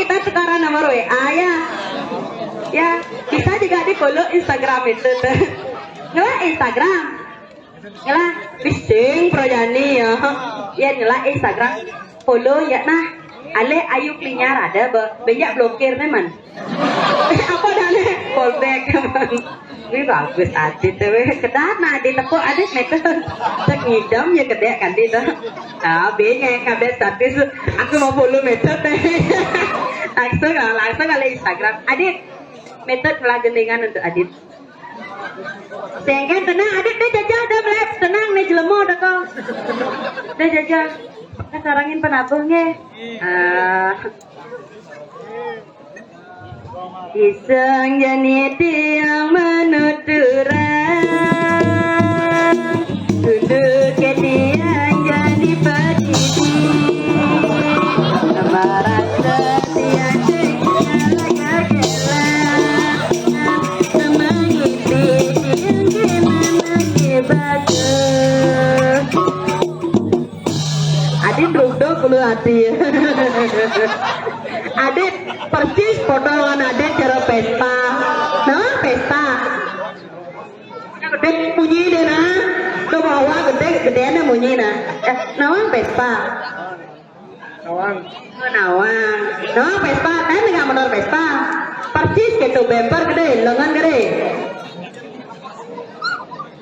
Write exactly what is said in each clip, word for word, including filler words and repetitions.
Kita tukaran nomor W A ya. Ya, bisa juga di follow Instagram itu tuh. Ngelah Instagram. Ngelah, bising Projani ya. Ya ngelah Instagram. Follow ya nah. Ale ayu klinyar ada be, benjak blokir nih man. Apa dah nih? Follow back. Wih bagus Adit tuh weh. Kedah nah Adit tepuk Adit meter. Cek ngidam ya kedek kan Adit tuh. Ah, bengek kabeh status aku mau follow meter teh. Langsung lah, langsung kali Instagram. Adit, meter ngelah gendingan untuk Adit. Sengken tenang Adit deh jajah dah melep tenang nih jelemo dah kau. Dah jajah. Nah, sarangin penabuh nge. Ah. Iseng jani tiang manuturang. Tunduk ke tiang jani petiti. Lamaran setiang sekian lagak kelah. Semangipi tiang ke mana ke bagus. Adit ruduk bulu hati. Adit persis potongan Adit cara pesta. Nah, pesta. Gede munyi deh nah. Tuh bawa gede, gedean munyi nah. Eh, nawang pesta. Nawang. Oh, nawang. Nawang pesta, kan nggak motor pesta. Persis gitu, bemper gede, lengan gede.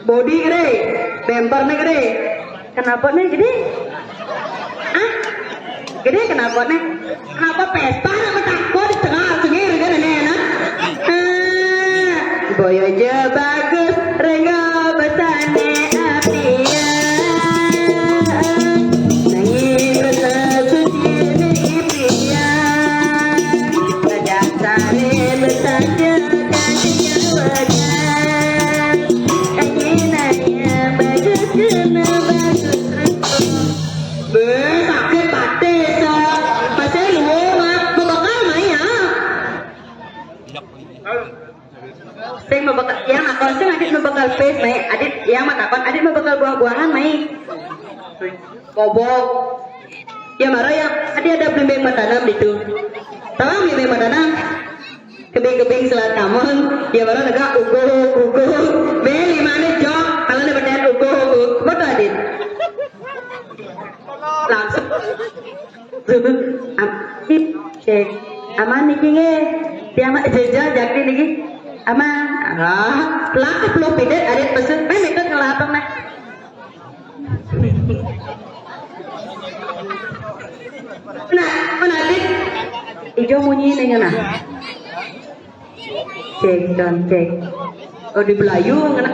Body gede, bemper nih gede. Kenapa nih gede? Ah? Gede kenapa nih? Kenapa pesta nama takut di tengah sungai gede nih nah? Ah, boy aja bagus, rengga besane api ya. Nangis rasa suci nih impian. Dasare besaja dan wajah. Angin aja bagus kena bagus terus. Be, sakit batis. Masih luwung ah. Bebekal mai ya. Sing mebekal, yang aku sing Adit mebekal pes mai. Adit yang matakon Adit mebekal buah-buahan mai. Kobok. Ya mara ya, Adit ada belimbing matanam ditu. Tahu belimbing matanam? Kebing-kebing selat kamun, ya mara negak uguh uguh. Be lima ne jok, kalau ne beten uguh uguh. Betul Adit? Langsung. Am-, cek. Aman niki nge. Tiang mak jejal jakti niki. Aman. Ah, pelan sepuluh pidet Adit pesen. Meh mikut ngelapang nah. Nah, mana Adit? Ijo munyi nih nah. Cek, don, cek. Oh, di Belayu ngena.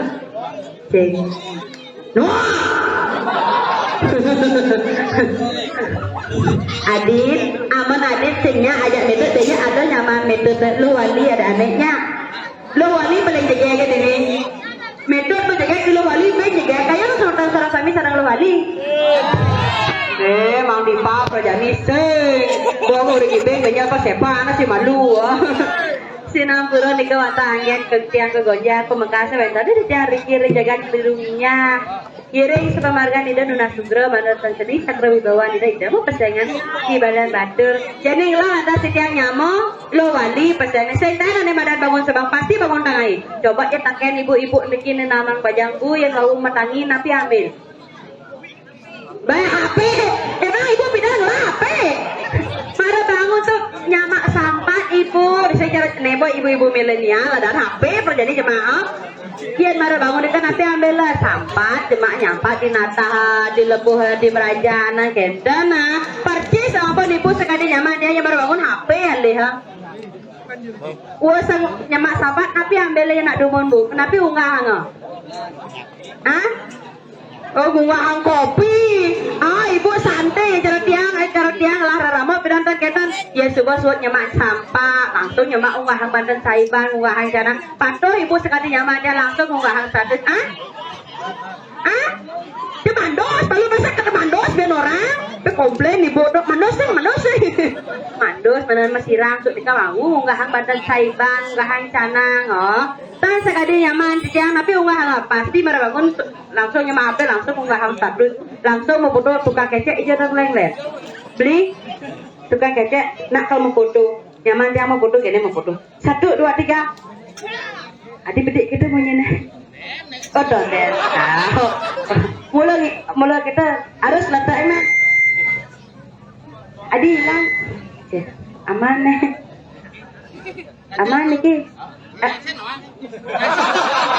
Cek. Wah! Adit, aman Adit singnya ajak metode dia ada nyaman metode lu wali ada anehnya. Lu wali paling jege aja ini. Metode lu jege lu wali, ben jege kayak lu sareng sami sareng lu wali. Eh, Mang Dipa, Projani sing. Gua mau udah gibeng, gak apa sepa, anak si malu. Sinampura nika wantah anggen kegetian kegonjang pamekasa wénten ring titiang riki ring jagat ring dunya. Ngiring sapamargan Ida nunas nugra manut seni sakra wibawa Ida, Ida mapasiangan ibadah batur. Jani ngelah lantas titiang nyama, lo wali pasiangan. Sing taén ané madan bangun Sabang pasti bangun tangai. Coba ya taken ibu-ibu niki namang bajang bu yén wau matangi napi ambil. Baé H P. Emang ibu pindah ngelah H P? Mara bangun tuh nyamak sampat ibu. Saya cara nebo ibu-ibu milenial ada H P perjadi jemaah. Yén mara bangun itu nanti ambil lah sampat jemak nyampat di natah di lebuh di meraja anak kenten nah. Persis ampun ibu sekali nyamak dia yang baru bangun H P alih ha. Wah sang nyamak sampat napi ambil ya nak dumun bu. Napi unggah hanga? Hah? Oh, bunga hang kopi. Ah, ibu santai cara tiang, eh, cara tiang lah rarama pidantan ketan. Ya suba suat nyemak sampah, langsung nyemak unggah hang banten saiban, unggah hang janang. Patuh ibu sekali nyamaknya langsung unggah hang status. Ah? Ah? Dia mandos, lalu masa kata mandos biar orang. Dia komplain ibu dok mandos sih, mandos sih. Mandos mana masih rang tuh tika mau unggah hang banten saiban, unggah hang canang, oh. Tah sakadi nyaman titiang, tapi unggah hang pasti mara bangun langsung nyemak H P, langsung unggah hang status, langsung mabutuh tukang kecek ija dan lain-lain. Beli? Tukang kecek, nak kalau mau foto. Nyaman dia mau foto, kene mau foto. Satu, dua, tiga. Adi bedik kita bunyi nih. Oh, donden. Ah. Mula, mula kita harus letak emang. Adi hilang. Cih, aman nih. Aman niki. Eh.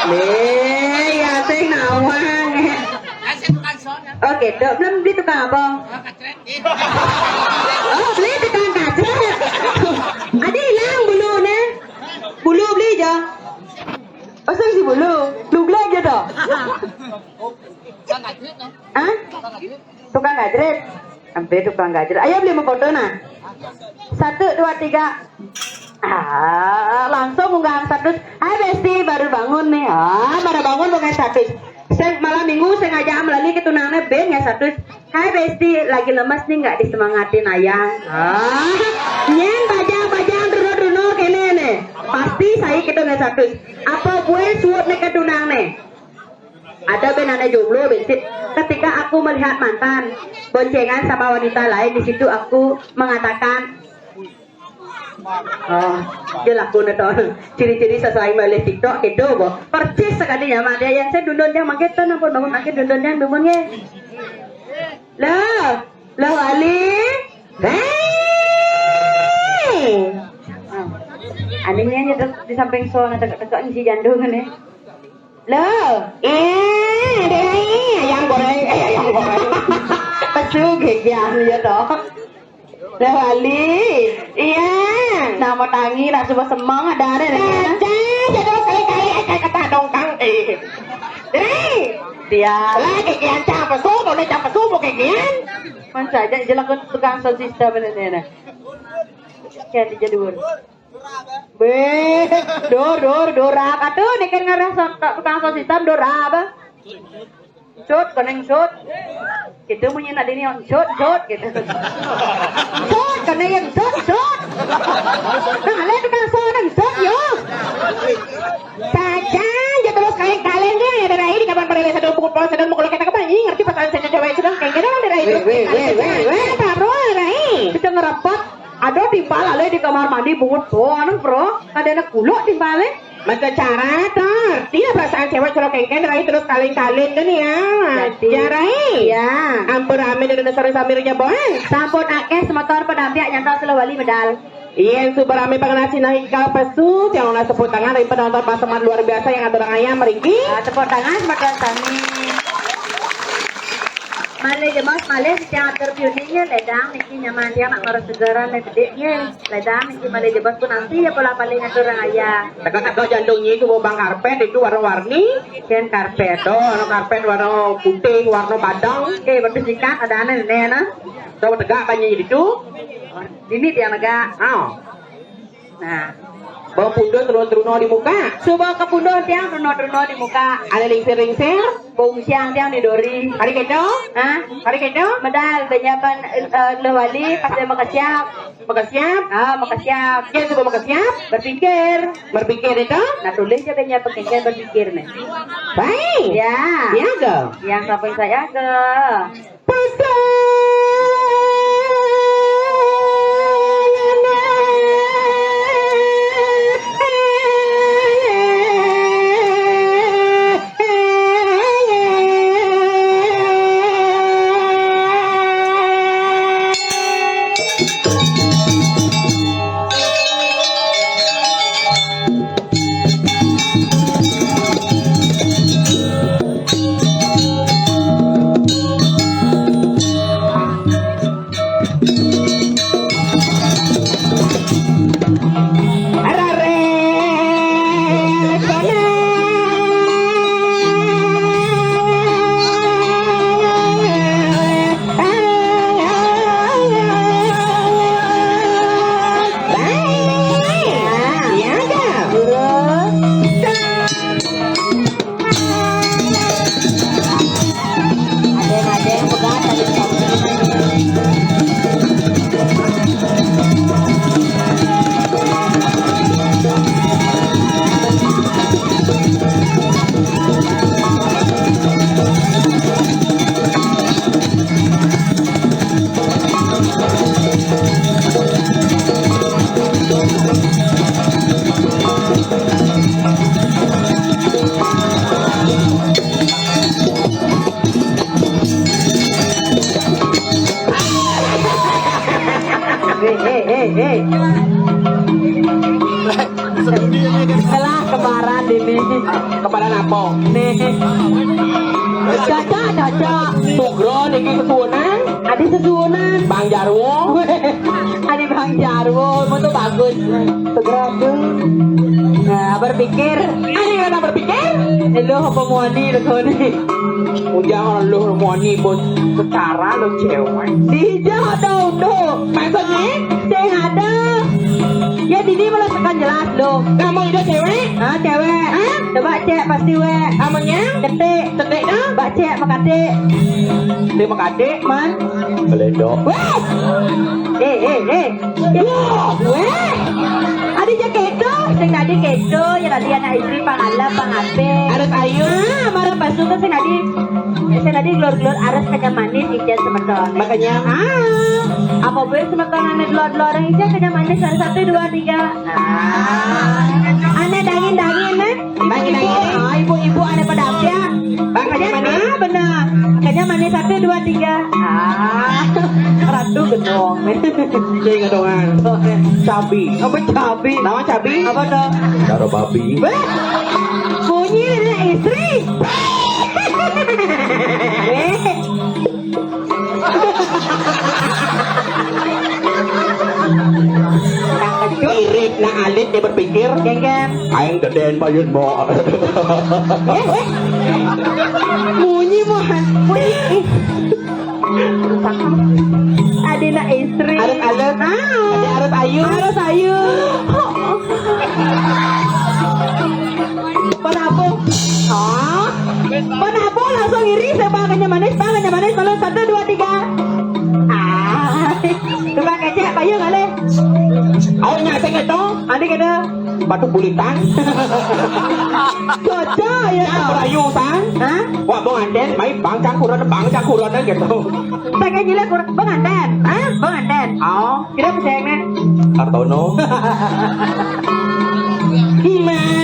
Nih, ya sing nawang. Oke, dok, belum beli tukang apa? Oh, beli tukang kaca. Adi hilang bulu nih. Bulu beli aja. Pasang si bulu. Lu beli aja dong. Hah? Tukang gajret. Sampai tukang gajret. Ayo beli mau foto nah. Satu, dua, tiga. Ah, langsung unggah status. Hai Besti, baru bangun nih. Ah, baru bangun bukan status. Seng, malam minggu sengaja melali ke tunangnya ben ya status. Hai Besti, lagi lemes nih nggak disemangatin ayang. Ah, nyen bajang-bajang dulu-dulu kene nih. Pasti saya kita nggak status. Apa gue suut nih ke tunang nih? Ada ben anak jomblo, Besti. Ketika aku melihat mantan boncengan sama wanita lain, di situ aku mengatakan, oh, dia laku nih toh. Ciri-ciri sesuai balik TikTok gitu, boh. Persis sekali ya, mak. Dia yang saya dundun yang makin tuh, ampun bangun makin dundun yang dundun ya. Loh, loh Ali. Hei. Anehnya di samping sono tegak-tegak si jandungan ya. Loh, eh, deh, ayam goreng, eh, ayam goreng. Pesu gegian ya toh. Loh, Ali. Iya. Nama tangi, nak semua semang ada, ada, ada. Ada, ya terus kali-kali, eh, kayak kata dongkang, eh. Deh. Dia. Lagi kian cang pesu, mau nih cang pesu, mau kayak kian. Man saja, jelek tukang sosis dah bener nih. Kian di jadul. Beh, dur, dur, dur apa tuh? Nih kan ngarah tukang sosis tam, dur apa? Sut, keneng sut. Gitu bunyi nadine on sut, sut gitu. Sut, keneng yang sut, sut. Nah, lihat tukang sut, yang sut yo. Saja, ya terus kalian-kalian dia ya dari di kapan pada lihat sadar pukul pola sadar mukul kita kebanyi ngerti pasangan saya cewek sudah kayak gitu kan dari itu. Weh, weh, weh, weh, weh. Apa bro, Rai? Kita ngerepot. Ada timpal ale di kamar mandi bungut tuh, anu bro. Ada anak kulo timpal eh. Macam cara tuh. Tidak perasaan cewek kalau kengken rai terus kaling-kaling kan ya. Jadi. Ya rai. Ya. Ampun rame dari dasar samir boy. Sampun akeh semotor pedampiak nyantol selo wali medal. Iya, super rame pengenasi naik ke pesu, yang nak tepuk tangan dari penonton paseman luar biasa yang ada orang ayam, Riki. Ah, tepuk tangan semotor sami. Malih jebos, malih setiap atur piuningnya ledang niki nyaman dia mak marah segaran dan gedenya. Ledang niki malih jebos pun nanti ya pola paling atur orang ayah. Teka-teka jandungnya itu bang karpet itu warna-warni. Jen karpet. Tuh, warna karpet warna putih, warna badang. Eh, berarti sikat ada aneh nih nah. Tuh tegak banyak itu. Ini dia negak. Oh. Nah, bawa pundut terus teruno di muka. Suba ke pundut tiang teruno-teruno di muka. Ada lingsir-lingsir. Bung siang tiang di dori. Hari kedo? Hah? Hari kedo? Medal penyiapan eh, lewali pas dia makasiap. Makasiap? Ah, makasiap. Ya, suba makasiap. Berpikir. Berpikir itu? Nah, tulis aja penyiap penyiap berpikir nih. Baik. Ya. Ya, go. Yang sampai saya ke Eh, eh, eh, eh. Salah kembaran ini. Kembaran apa? Nih. Cocok, cocok. Sugro niki keturunan. Adi sesuunan. Bang Jarwo. Adi Bang Jarwo, itu bagus. Segera tuh. Nah, berpikir. Adi kena berpikir. Lu apa muani lu ni? Ujang orang lu muani bos secara lu cewek. Dijak dong, dong. Maksudnya? Sing ada. Ya, dini malah tekan jelas lu. Kamu itu cewek? Ah, cewek. Hah? Coba cek pasti we. Namanya? Ketik. Ketik, ah? Baca makatik. Dia makatik, man. Beledok. Weh! Eh, eh, eh. Wah, weh. Adi je keto, sing tadi keto, ya tadi anak istri pangalap, pangape. Harus ayu. Ah, marah pasukan sing tadi. Sing tadi glor-glor harus kenyang manis, ijen semeton. Makanya. Ah, apa boleh semeton ane glor-glor ijen kenyang manis, harus satu, dua, tiga. Ah. Ane dangin-dangin, eh? Ibu-ibu, ah, ibu-ibu ada pada apa ya? Bang, kenyang manis. Ah, benar. Kenyang manis, satu, dua, tiga. Ah, ratu gedong. Saya gedongan. Cabi. Apa cabi? Nama cabi? Apa tuh? Karo babi. Weh, bunyi dari istri. Weh. Irit na alit dia berpikir. Genggen. Aing gedeen bayun mo. Eh, eh. Bunyi mo. Bunyi. Adina istri. Arep-arep. Ah. Ada arep ayu. Arep ayu. Penabung. Ah. Penabung langsung iri, saya bawa kenyang manis, bawa kenyang manis. Kalau satu, dua, tiga. Ah. Coba kecek, payu kali. Ayo, nyaseng itu. Adi kita. Batu bulitan. Cocok ya. Yang berayu, San. Hah? Wah, mau nganten, main bang cangkuran, bang cangkuran gitu. Pengen gila kurang. Bang Anten. Hah? Bang Anten. Oh. Kira percaya nih. Kartono. Gimana?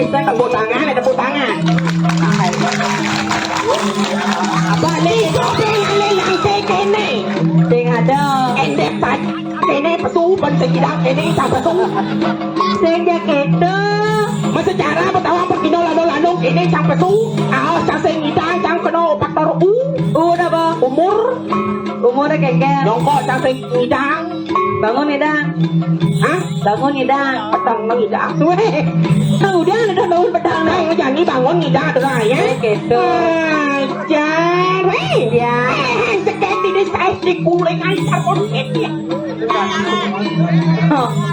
Tepuk tangan, tepuk tangan. Apa nih? Sing ada. Endek, Pak. Kene pesu, ben sing idang, kene cah pesu. Sing ya gitu. Masa cara pertama pergi nol nol anu, kene cah pesu. Awas cah sing idang, cah kena faktor U. U apa? Umur. Umurnya kengkel. Nyongkok cah sing idang. Bangun idang. Hah? Bangun idang. Petang nang idang. Weh. Nah, udah ada daun petang. Nah, jadi bangun idang tuh lah ya. Gitu. Ajar. Weh. Ya. Eh, cekek ini saya dikuling aja pun ini.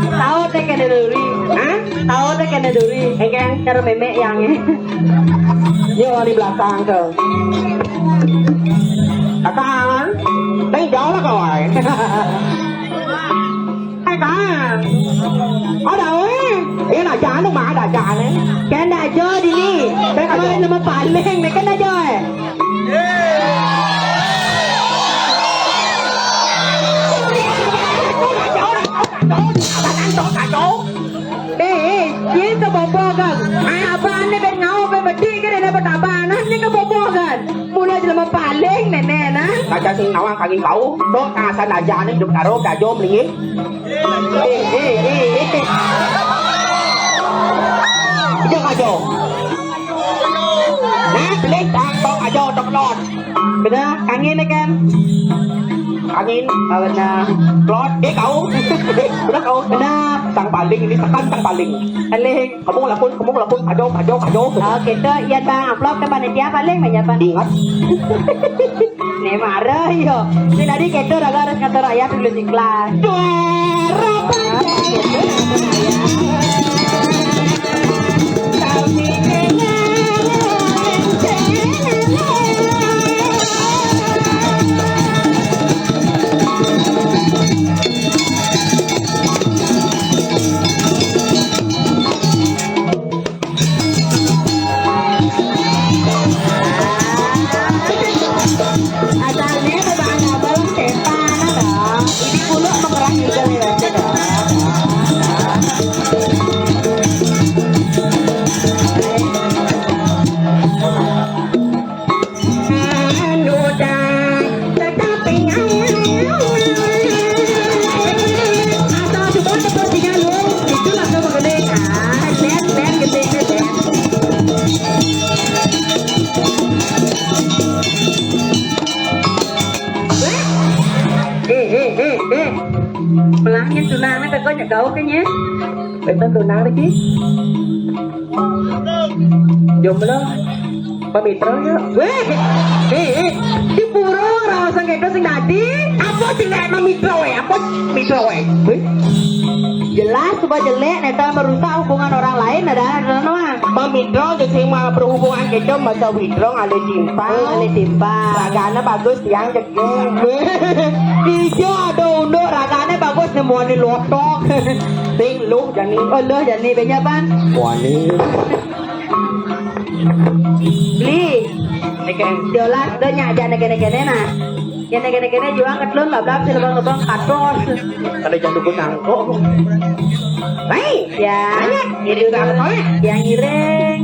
Tahu teh kena duri. Hah? Tahu teh kena duri. Eh, kan, cara memek yang ini. Yo, di belakang tuh. Akan. Teh jauh lah kawan. Eh, kan. Ada, weh. Eh, nak janu mah ada jane. Kan dah jo dini. Kan nama paling, kan dah jo, eh. Eh, eh, ye kebobogan. Apa ane ben ngau ben bedi ke dene pertama. Nah, ni kebobogan. Mula jelema paling nenek nah. Kaca sing nawang kaging bau. Dok, tangasan aja ane hidup karo gajo mlingi. Eh, eh, eh, eh. Ijo kajo. Nah, beli tak tok aja tok lot. Benar, kangin kan? Kangin. Oh, benar. Lot, eh kau. Udah kau. Benar. Sang paling ini tekan sang paling. Paling. Kamu lapun, kamu lapun, ajo, ajo, ajo. Oh, gitu. Iya, Bang. Amplop ke panitia paling banyak, Bang. Ingat. Nih marah yo. Sing tadi keto raga harus ngatur ayah dulu ikhlas. Suara panjang. Asalnya bebaan abang setan ada. Ini pula pengerah juga ya, sudah. Kau kenyang? Betul tunang lagi. Jomblo. Pamitra ya. Weh, eh, eh, di pura raosan kéto sing dadi. Apa sing nek mamitra wé? Apa mitra wé? Weh. Jelas coba jelek, neta merusak hubungan orang lain, ada, ada, ada. Mamitra aja sing mau berhubungan kéto, masa witro ngalih timpang. Oh, ngalih timpang. Ragane bagus, tiang jegé. Iya, ada unduk, ragane bagus, nemuani lotok. Sing luh jani. Oh, luh jani, benya pan? Wani. Beli. Oke. Jolas do nyak jane kene-kene nah. Kene-kene kene juang ketelun lablab si lebong-lebong katos. Ada jam duku sangko. Baik. Ya. Banyak. Jadi berapa tahun ya? Yang ngiring.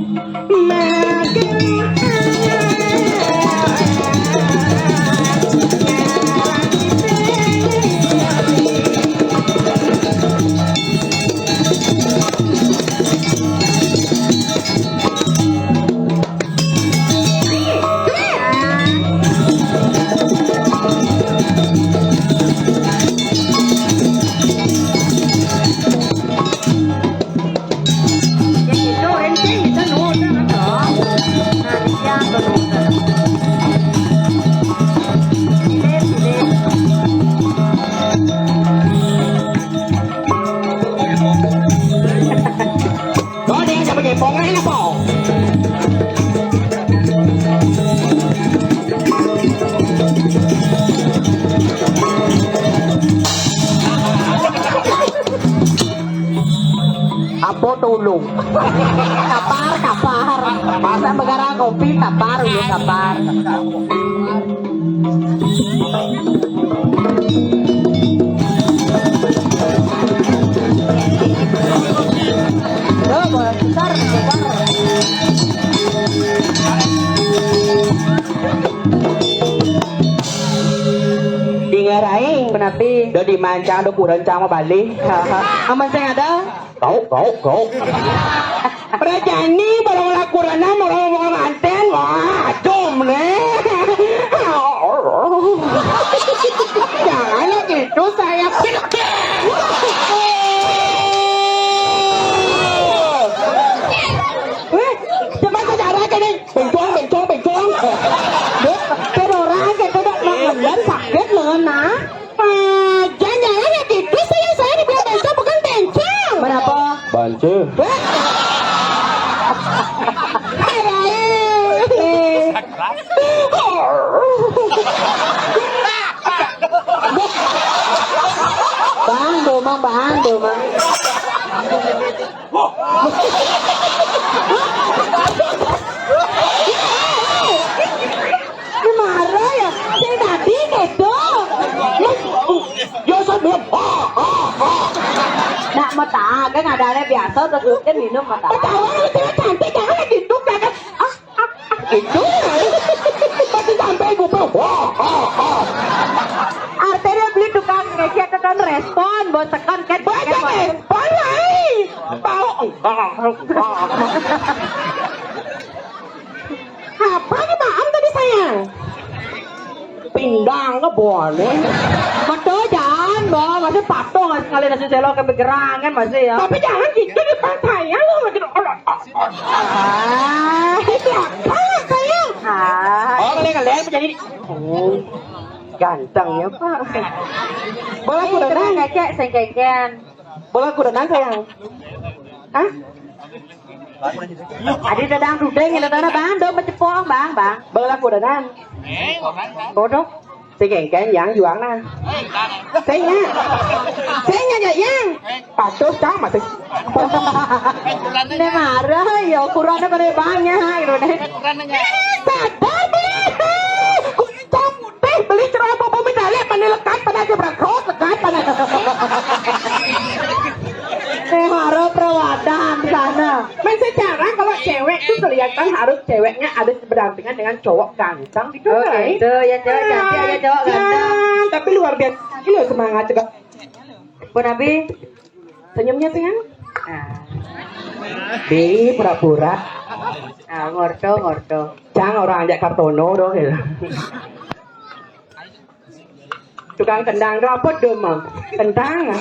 Kau ada yang siapa kepongan apa? Apa tulung? Kapar, kapar. Masa negara kopi kapar, udah kapar. Yo, bola besar, besar. Dengar aing. Penapi? Udah dimancang, udah kurang cang mah balik. Aman sing ada? Kau, kau, kau. Prajani barang laku renam, orang ngomong manten. Wah, jom nih. Jangan gitu saya. Weh, coba sejarah gini. Bencong, bencong, bencong. Dek, kan orang kita udah mengendar sakit lengan nah. Ah, jangan-jangan ya gitu saya, saya dibilang bencong bukan bencong. Kenapa? Banci. Weh. Hai, hai. Bang, domang, bang, domang. Ini marah ya? Saya tadi gitu. Yo, saya belum. Ah, ah, ah. Nak mata, kan ada biasa terus minum mata. Ketawa lu cewek cantik, jangan gitu, jangan. Ah, ah, ah, gitu. Pasti sampai gue, wah, ah, ah. Artinya beli tukang ngecek kan respon, bos tekan kan. Baca respon lain. Tahu enggak? Apa nih maaf tadi sayang? Pindang ke boleh. Betul jangan, Bang. Masih patuh nggak sekali nasi celok ke gerangan masih ya. Tapi jangan gitu di depan saya lu lagi. Ah, itu apa lah sayang? Ah. Oh, kalian kalian jadi. Oh, ganteng ya, Pak. Boleh aku denang? Kecek sengkeken. Boleh aku denang sayang? Hah? Adi dadang dudeng, ngila dana bang, do macepong bang, bang. Bala kudanan. Bodoh. Sing kengkeng yang juang nah. Sing nya. Sing nya nya yang. Patuh cang masih. Ini marah ya, ukurannya pada banyak gitu deh. Sadar deh. Kucing teh beli ceroboh bumi dalek, mana lekat pada aja berangkrut, lekat pada. Eh, harap perawadan sana. Men secara kalau cewek tuh kelihatan harus ceweknya ada berdampingan dengan cowok ganteng gitu, oh, kan? Gitu, ya cewek cantik, ya cowok ganteng. Tapi luar biasa lagi loh semangat juga. Pun Abi, senyumnya sayang. Nah. Di pura-pura. Ah, ngorto, ngorto. Cang orang ajak kartono dong gitu. Tukang kendang tu apa dum? Kendang.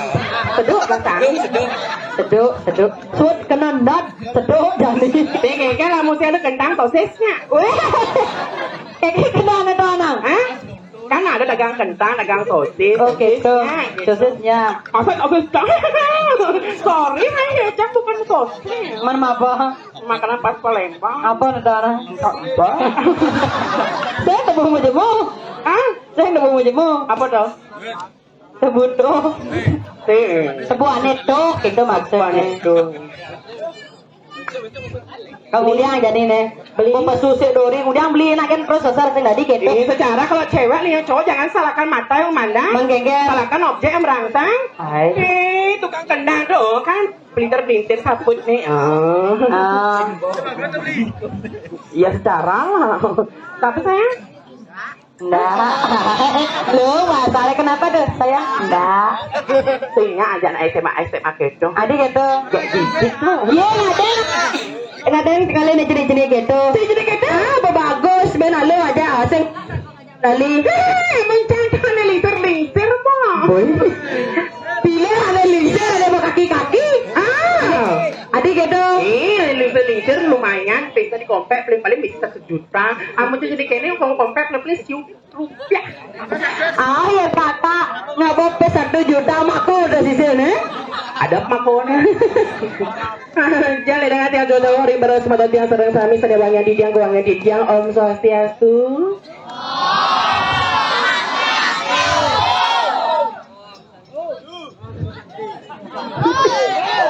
Seduk pasang. Seduk, seduk. Sut kena nut, seduk jadi. Tengok kan lah mesti ada kendang sosisnya. Weh. Eh, kena ada tu anak. Ha? Kan ada dagang kentang, dagang sosis. Okey, tu. Sosisnya, gitu. Sosisnya. Apa sosis? Sorry, saya bukan sosis. Mana apa? Makanan khas Palembang. Apa tu anak? Apa? Saya tak mau jemu. Hah? Saya tak mau jemu. Apa tu? Sebut tu. Sebuah netok itu maksudnya. Kau uliang jadi ne. Beli. Kau pesusik dori, uliang beli nak kan terus besar sing tadi gitu. Ini secara kalau cewek nih yang cowok jangan salahkan mata yang memandang. Menggeger. Salahkan objek yang merangsang. Hai. Eh, tukang kendang tuh kan pelintir-pelintir saput nih. Oh. Ah. Ya secara lah. Tapi saya Ndak. Lu masalah kenapa tuh? Saya ndak. Singa aja anak S M A, S M A gitu. Ada gitu. Gak gigit lu. Iya, ada. Ada yang sekali nih jenis-jenis gitu. Jenis-jenis gitu? Ah, bagus. Ben lu aja asing. Kali. Hei, mencang ada lintir-lintir, Bang. Boy. Pilih ada lintir, ada berkaki-kaki. Ah. Ada gitu. Eh, lintir-lintir lumayan. Bisa di komplek paling-paling bisa sejuta. Amun tu jadi kene, kong komplek paling-paling siu rupiah. Ah, ya, Pak, Pak. Ngapa pe satu juta mako udah sisil, ne? Ada mako, ne? Jangan dengan tiang jodoh, ri baru semata tiang sareng sami, sane wangian titiang, kewangian titiang, Om Swastiastu.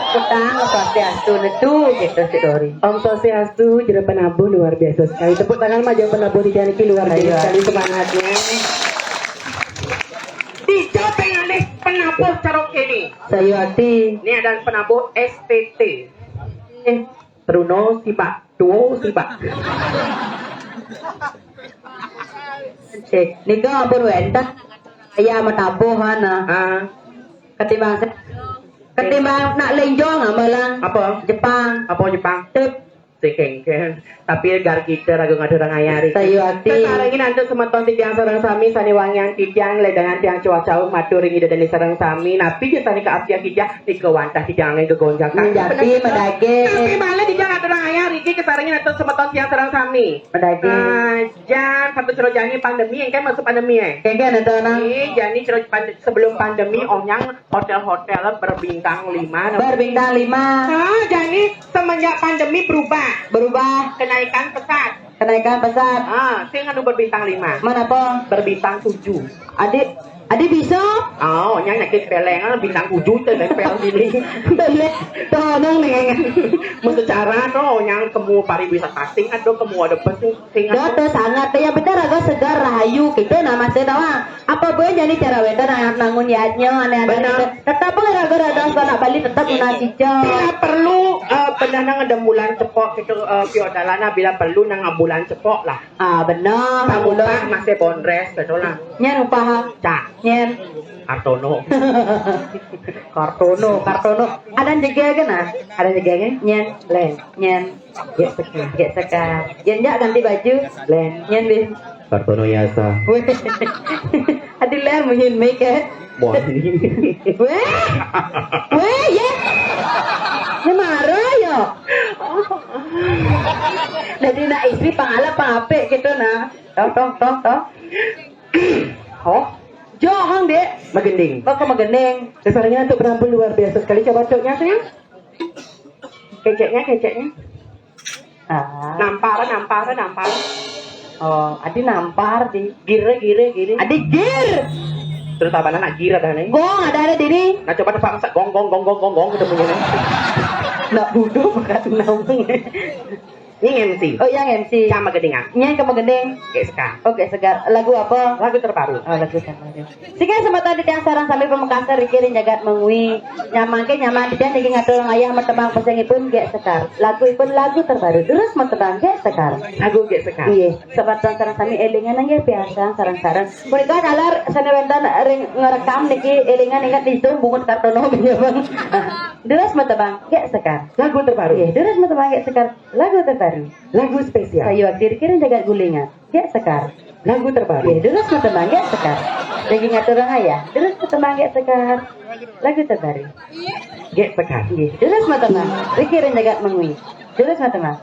Petang, Swastiastu, netu, gitu, si Dori. Om Swastiastu, jero penabuh luar biasa sekali. Tepuk tangan mah jero penabuh di Janiki luar biasa sekali semangatnya. Dijawab yang aneh penabuh cara kene. Sayu ati. Ini ada penabuh S T T. Eh, Bruno Sibak, duo Sibak. Eh, nika ampun wentah. Ya metabuh ana. Ah. Ketimbang se-, ketimbang nak lenjong amalang. Apa? Jepang. Apa Jepang? Tep. Sekengken. Tapi gar kita ragu ngadu orang ayari. Sayu ati. Kasarengin antuk semeton titiang sareng sami sane wangian titiang ledangan tiang cua-cau matur ring ida dane sareng sami. Napi jasane ka apiah titiang nika wantah titiang angin gegonjang. Menjati medage. Tapi malah titiang atur ayah riki kasarengin antuk semeton tiang sareng sami. Medage. Ah, jan satu cero jani pandemi, engke masuk pandemi, eh? Engke, ada orang. Eh, jani cero pande-, sebelum pandemi, onyang hotel-hotel berbintang lima, nama? Berbintang lima. Ah, jani semenjak pandemi berubah. Berubah. Kenaikan pesat. Kenaikan pesat. Ah, sing anu berbintang lima. Mana apa? Berbintang tujuh. Adik, adik bisa? Oh, nyang nyakit peleng, ah, bintang tujuh teh nempel gini. Belek, tolong nih. Mun secara no, nyang kemu pariwisata sing ada, kemu ada pesing, sing ada. Dah, tuh sangat. Ya benar, agak segar, rahayu gitu, nama saya tahu. Apa boleh jadi cara wedan anak nangun yadnya, aneh-aneh. Benar. Tetap raga-raga anak Bali tetap menasija. Bila perlu, eh, benar nang ada bulan cepok gitu, eh, piodalana bila perlu nang bulan cepok lah. Ah, benar. Tamu tak masih bondres, betul lah. Nyen upah. Cak. Nyen. Kartono. Kartono, Kartono. Ada jegege nah. Ada jegege. Nyen, len, nyen. Gek sekar. Gek sekar. Yen jak ganti baju. Len. Nyen, Bin. Kartono Yasa. Weh. Adi ler muhin make, eh. Wah. Weh. Weh, ya. Ini marah ya. Jadi nak istri pangalap pangapik gitu nah. Tong, tong, tong, tong. Oh. Johang, Dek. Magending. Oh, ke Magending. Dasarnya untuk penampil luar biasa sekali. Coba coknya, sayang. Keceknya, keceknya. Ah. Nampar, nampar, nampar. Oh, adi nampar di. Gire, gire, gire. Adi gir. Terus apa nak gire dah nih? Gong, ada, ada diri. Nah, coba tepak masak gong, gong, gong, gong, gong, gong, gitu bunyinya. Nak bodoh, bukan nampung. Ini M C. Oh, yang M C. Sama gedingan. Ini yang kamu gending. Oke, sekarang. Oke, segar. Lagu apa? Lagu terbaru. Oh, lagu terbaru. Sehingga semata di tiang sarang sambil pamekasa riki ring jagat mengwi. Nyaman ke nyaman di tiang niki ngatur ayah matebang pesengipun Gek Sekar. Lagu ipun lagu terbaru. Terus matebang Gek Sekar. Lagu Gek Sekar. Iya, semata sarang sami elingan nggih piarsang sareng-sareng. Punika taler sane wenten ring ngerekam niki elingan inget ditu bungut Kartono, Bang. Terus matebang Gek Sekar. Lagu terbaru. Iya, terus matebang Gek Sekar. Lagu terbaru. Lagu spesial. Sayu ati riki ring jagat gulingan. Gek Sekar. Lagu terbaru. Nggih, terus mata mangga Sekar. Lagi ngatur ayah. Terus mata mangga Sekar. Lagu terbaru. Nggih, Sekar. Nggih, terus mata mangga. Pikirin jagat mengwi. Terus mata mangga.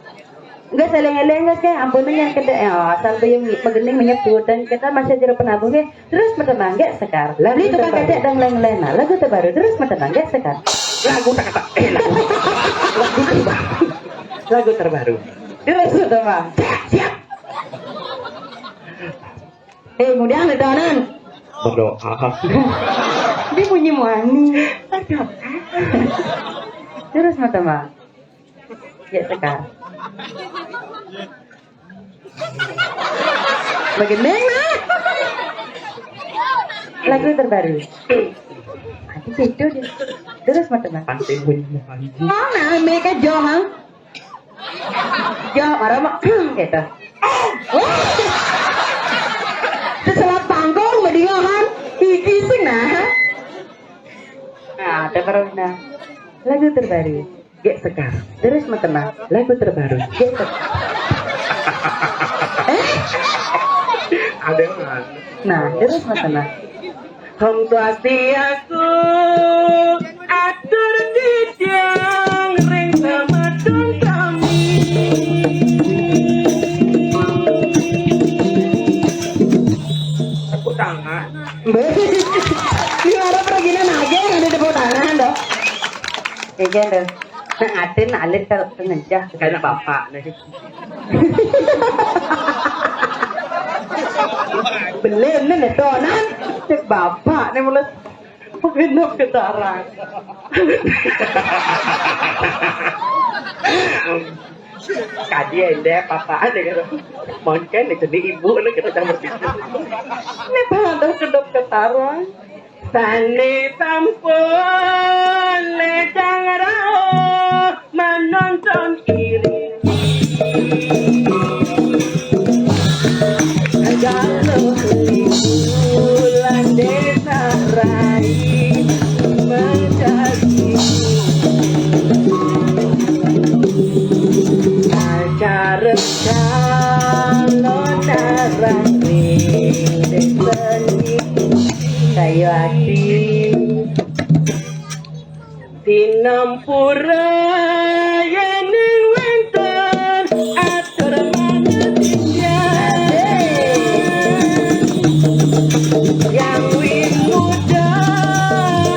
Enggak saling eleng, enggak, Sekar. Ampun, yang kedek, ya, asal belum megening menyebut dan kita masih jero penabuh, nggih. Terus mata mangga Sekar. Lagu Beli tukang terbaru. Kecek dan lain-lain. Nah, lagu terbaru. Terus mata mangga Sekar. Lagu tak kata. Eh, lagu. Lagu terbaru. Lagu terbaru. Terus mata mangga. Siap, siap. Eh, kemudian ledanan. Berdoa. Dia bunyi muani. Aduh. Terus mata mangga. Ya, Sekar. Begeneng, nah. Lagu terbaru. Nanti itu dia. Terus mata mangga. Pantai bunyi muani. Mana mereka Johan? Johan, marah mah. Gitu. Wah. Seselat panggung, mendingan. Iki sing, nah. Nah, ada baru, nah. Lagu terbaru. Nggih, Sekar. Terus mata mangga. Lagu terbaru. Nggih, Sekar. Eh? Ada, Mas. Nah, terus mata mangga. Om Swastiastu, atur titiang ring semeton sami. Tepuk tangan. Mbak, ini orang perginan aja yang ada tepuk tangan, dong. Iya, dong. Nah, atin alit kalau kenencah. Kayak bapak nih. Belum nih, netonan. Cek bapak nih mulai. Genep ketarang. Kadi ende papakan ya gitu. Mungkin itu di ibu nih kita jangan berpikir. Ini bahan kedok ketarang. Sane sampun ledang rauh menonton iri. Galuh Liu lan Desa Rai menjadi acara calon darah ning desa ni. Kayu ati. Sinampura yening wenten atur manah titiang. Yang wit muda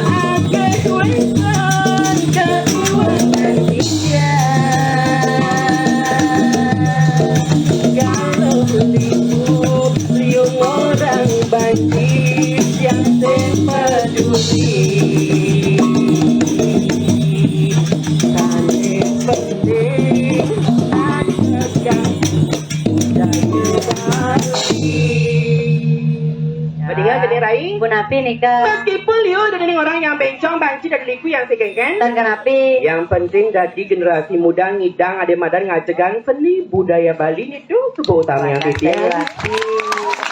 akeh wenten kekuatan titiang. Galuh liu, liu orang banci yang sing peduli. Sane penting adegang budaya Bali. Mendingan gede rai. Punapi nika? Meskipun liu ada dening orang yang bencong, banci, dan liku yang sigenggen. Dan kenapi? Yang penting dadi generasi muda ngidang ade madan ngajegang seni budaya Bali nitu sebut utama yang titiang.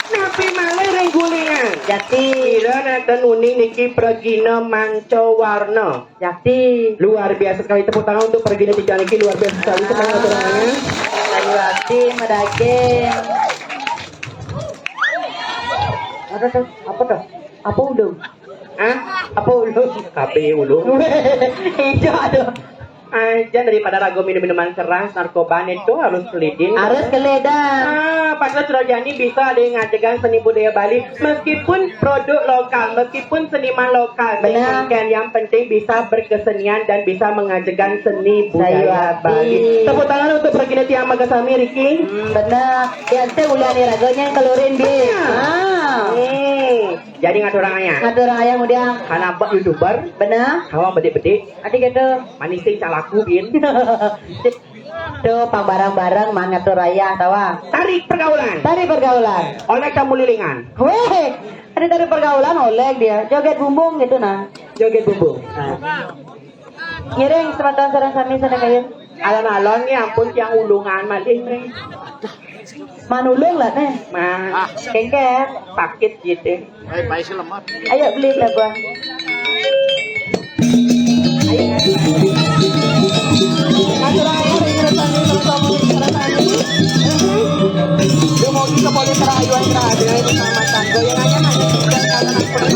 Napi malih ring gulingan? Jati. Ira nenten uning niki pragina manca warna. Jati. Luar biasa sekali, tepuk tangan untuk pergina tiga niki, luar biasa sekali, semangat doanya. Kayu ati madaging. Aduh, tuh, apa tuh? Apa ulung? Hah? Apa ulung? Kape ulung. Iya, aduh. Aja daripada ragu minum-minuman keras, narkoba itu harus kelidin. Harus kelidin. Ah, padahal sudah jani bisa ada yang ngajegang seni budaya Bali. Meskipun produk lokal, meskipun seniman lokal, benar. Kan yang penting bisa berkesenian dan bisa mengajegang seni budaya Bali. Tepuk tangan untuk pergina tiang magasami, Ricky. Hmm, benar. Yang teh ulah nih raganya yang keluarin dia. Ah. Hmm. Jadi ngatur ayah. Ngatur ayah mudiang. Karena abah YouTuber. Benar. Kawan bedik-bedik. Adi gitu. Manis sing calaku bin. Tuh, pang bareng-bareng mangatur ayah tawa. Tarik pergaulan. Tarik pergaulan. Oleh kamu lilingan. Weh, ada tarik pergaulan oleh dia. Joget bumbung gitu nah. Joget bumbung. Nah. Ngiring semeton sareng sami sana kayun. Alon-alon nih ampun tiang ulungan malih nih. Manulung lah nih. Mah. Kengker. Sakit gitu. Ayo beli lah gua. Ayo. Karayuan grabe na ito sa mata. Goyangan niya na. Goyangan niya na.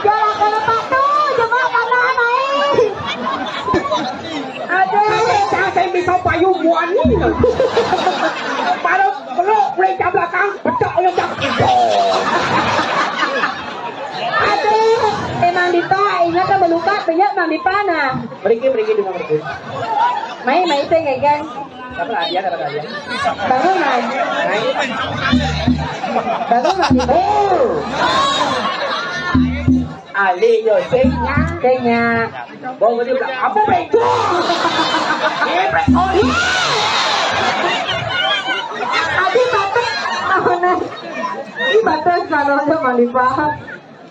Gara-gara patu, jemaah karena naik. Aduh. Saya bisa payung buani. Baru peluk, mulai ke belakang, pecah oleh jam. Buka banyak Mang Dipa nah. Mriki, mriki, Dipa, mriki. Mai, mai, sing, kan. Apa lagi ya, apa lagi ya? Bangun, Mai. Mai. Bangun, Mang Dipa. Oh. Ali, yo, sing, nya. Sing, nya. Bau dia bilang, "Apa, Bego?" Eh, Bego. Adi batuk. Mana? Ini batuk kalau ada Mang Dipa.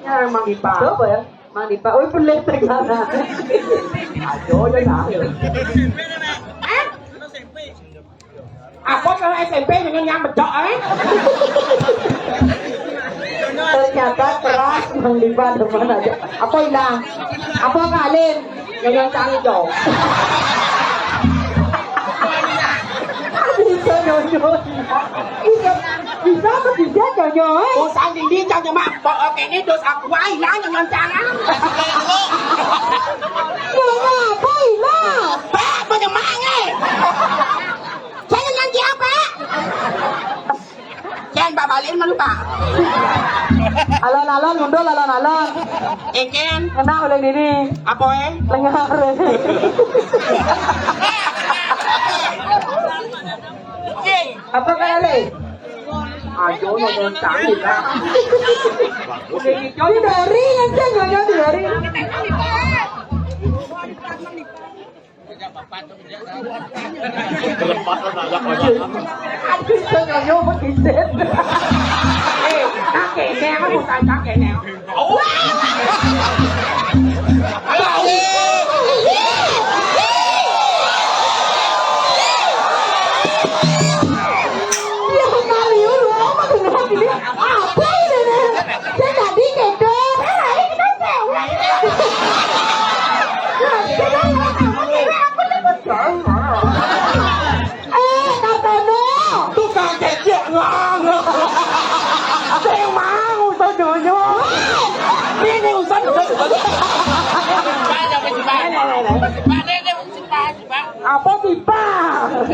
Ya, Mang Dipa. Coba ya. Mang Dipa, oh, pelit segala. Ayo, ya, nah. Apa kalau S M P dengan yang bedok, eh? Ternyata keras, Mang Dipa, teman aja. Apa hilang? Apa, Kak Alin? Yang, yang cari dong. Bisa nyonyo. Bisa, bisa apa bisa nyonyo, eh? Bosan dindi, jangan mak. Pokoknya ini dos aku, wah, hilang dengan cara. Nyonyo apa hilang? Pak, bagaimana? Saya nanti apa? Ken, Pak Balin mana, Pak? Alon-alon, mundur, alon-alon. Eh, Ken. Kena oleh diri. Apa, eh? Lengar. Apa kena, Le? Ayo, nonton cari, Pak. Udah gitu, di dari, yang saya nggak di dari. Berempat aja, konyol. Aduh, konyolnya mau kisit. Eh, kakeknya, bukan kakeknya. Iya, kali lu, apa tuh, gini? Apa ini, nih? Saya tadi gitu. Eh, ini kan cewek. Nah, kita nggak tahu, cewek, aku takut. Eh, Kartono. Tukang kecek ngang. Saya mau, saya nyonya. Ini urusan, urusan, urusan. Apa sih, Pak?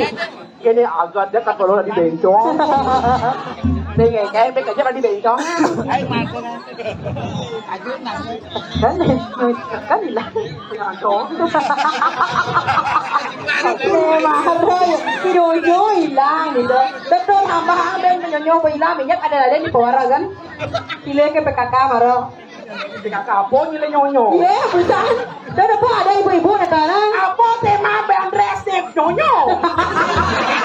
Ini agak dia kan kalau di bencong. Nih, kayak, kayak, kayak di bencong. Kan, kan hilang. Bencong. Oke, marah ya. Si Dojo hilang gitu. Betul, tambah ada yang menyonyo hilang, minyak ada, ada di Pewara kan? Pilih ke P K K, marah. P K K apa nyile nyonyo? Iya, bukan. Dah dapat ada ibu-ibu nak sekarang. Apa tema bandres nyonyo?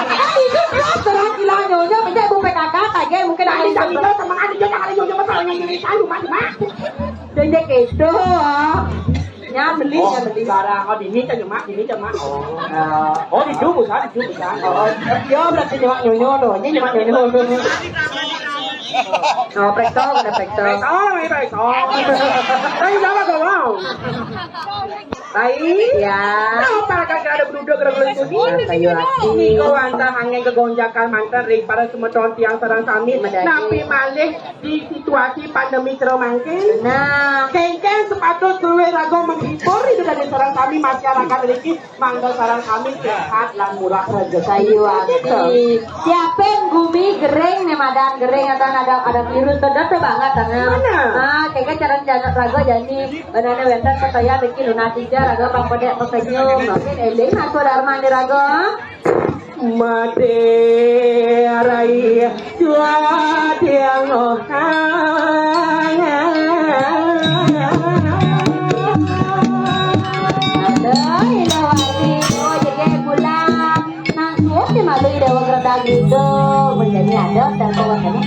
Kan itu terus terang gila nyonyo, minyak ibu P K K, kaget mungkin ada yang sama ada juga ada nyonyo, betul nyonyo itu, Mak. Dia gitu. Nya beli, oh, nya beli. Barang, oh, di ini kan, Mak, di ini kan, Mak. Oh. Nah, oh, di jus, ah, di jus, ah. Oh, dia berarti nyemak nyonyo tuh. Ini nyemak nyonyo tuh. Oh, prekto, ada prekto. Prekto, ini prekto. Tapi sama gak mau. Baik. Ya. Nah, para kakak ada beruduk, ada beruduk. Ini, kayu api. Ini kau antah angin kegonjakan mantan ring para semeton tiang sareng sami. Madani. Napi malih di situasi pandemi jero mangkin. Nah, kengken sepatut keluar raga menghibur itu dari sareng sami masyarakat niki, mangga sareng sami sehat lan murah rezeki. Kayu api. Siapin gumi gering nih, madan gering atau ada, ada virus, bener tuh banget, tangan. Mana? Ah, kengken cara jalan raga jani, benane wenten percaya rezeki lunas ija raga pang pedek pesenyum. Mungkin eling aku darman di raga. Mate rai cuat yang ohang. Aduh, Ida Wati, oh, jadi pulang. Nah, suap dia malu Ida Wati kereta gitu. Menjadi ada dan kawan kamu.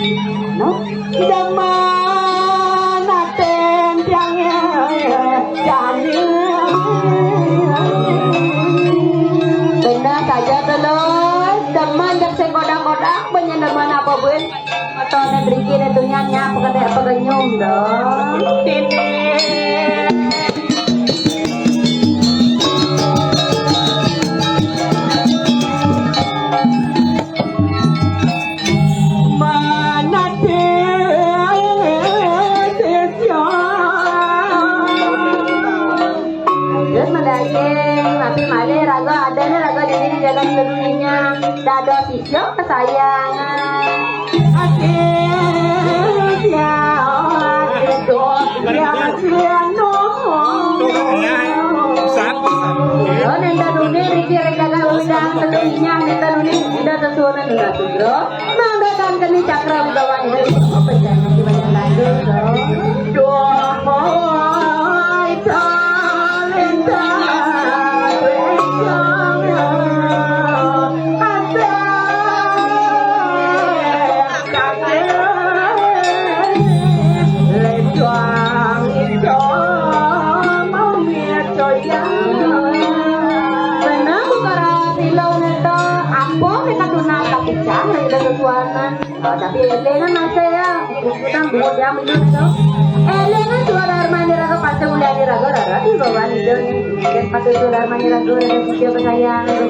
No? Demen aten tiang jani. Bener saja tuh, Lur. Demen dek sing kodak-kodak, punya demen apa, Bun? Atau ada driki, ada tunya, nyap, kedek, pegenyum, dong. Manate sesya. Terus madaging, tapi malih raga ada nih, raga di sini jalan ke dunia. Dado sisya kesayangan. Ake sya, ake sya, no. Lo nenda duni riki rek jaga udah tentu inyang nenda duni udah tentu nenda sudro. Mang datang keni cakra wibawa ini. Apa jangan dibaca lagi, bro? Doa. Benar, bukan rati lo neta. Apa kita tuna tak pecah, neta sesuatu. Oh, tapi elengan masa ya, kita dua jam ini tuh. Elengan suara Armani Raga pasti udah di Raga Raga di bawah itu nih. Dan pasti suara Armani Raga ada video kesayangan.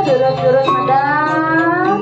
Jurus-jurus medang.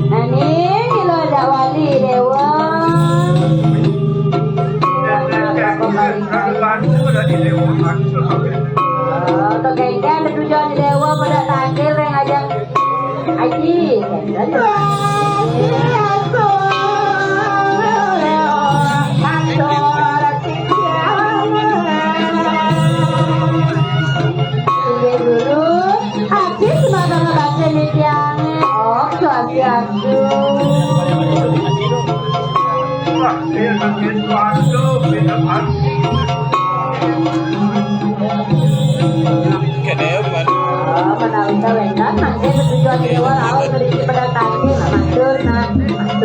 Nani, kilo ada wali dewa. Oh, tuh kayaknya ada tujuan dewa pada takdir yang ngajak Aji. Iya dulu. Aji semangat ngebaca nih tiangnya. Oh, suami aku. Kene, Bang. Oh, menawi kawenang, mangke setuju ati dewa rauh berisi pedang tadi, nah, matur, nah, matur.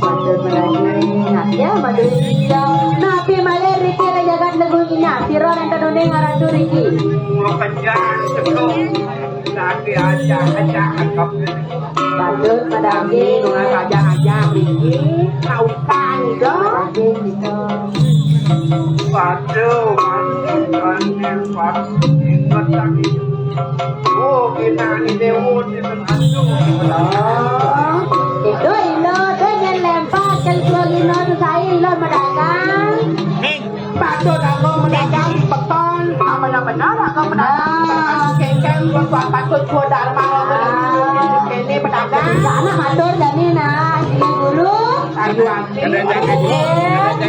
Patur menangis, ya, madu. Napi malih riki ring jagat Legung Inah? Sira nénten uning ngaratu riki. Patut madaging. Ajak-ajak riki, kaukan ida. Daging kita. Waduh, mantu, mantu, ingat lagi. Oh, kita ni dewa, kita mantu. Oh, itu ilo, tu nyén lempat, kan tua gino tu saya ilo madagang. Patut aku madagang di pekon. Ah, benar-benar aku madagang di pekon. Kéngkén gua tuan patut gua darma. Ah. Kéné pedagang. Anak matur jani nah, sini dulu. Ayu ati.